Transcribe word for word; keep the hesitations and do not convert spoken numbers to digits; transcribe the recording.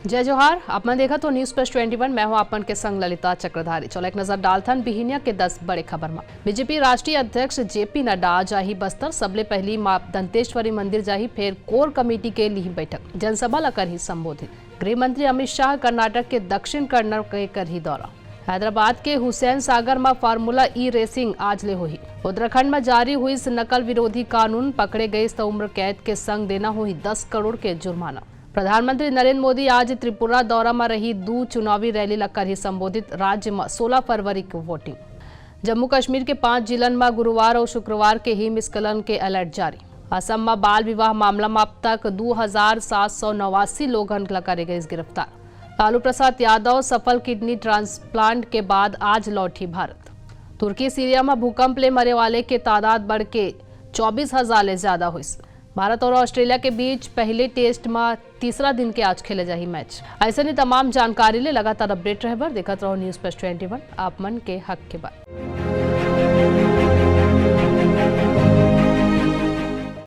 जय जोहार, आप मन देखत हो News Plus twenty one, मैं हूं आप मन के संग ललिता चक्रधारी। चलो एक नजर डालथन बिहिनिया के दस बड़े खबर म। बीजेपी राष्ट्रीय अध्यक्ष जेपी नड्डा आज आही बस्तर। सबले पहली मां दंतेश्वरी मंदिर जाही, फेर कोर कमेटी के लिही बैठक, जनसभा ला करही संबोधित। गृह मंत्री अमित शाह कर्नाटक के दक्षिण कन्नड़ के करही दौरा। हैदराबाद के हुसैन सागर म फार्मूला ई रेसिंग आज ले होही। उत्तराखंड म जारी हुईस नकल विरोधी कानून, पकड़े गईस त उम्र कैद के संग देना होही दस करोड़ के जुर्माना। प्रधानमंत्री नरेंद्र मोदी आज त्रिपुरा दौरा म रही, दू चुनावी रैली ला करही संबोधित। राज्य म सोलह फरवरी के वोटिंग। जम्मू कश्मीर के पांच जिलन म गुरुवार अउ शुक्रवार के हिमस्खलन के अलर्ट जारी। असम म बाल विवाह मामला म अब तक दू हजार सात सौ नवासी लोगन ला करे गईस गिरफ्तार। लालू प्रसाद यादव सफल किडनी ट्रांसप्लांट के बाद आज लौटही भारत। तुर्की सीरिया म भूकंप ले मरे वाले के तादाद बढ़ के चौबीस हजार ले ज्यादा होइस। भारत और ऑस्ट्रेलिया के बीच पहले टेस्ट म तीसरा दिन के आज खेले जाही मैच। ऐसे ही तमाम जानकारी ले लगातार अपडेट रहे बर देखत रहो News Plus twenty one, आप मन के हक के बात।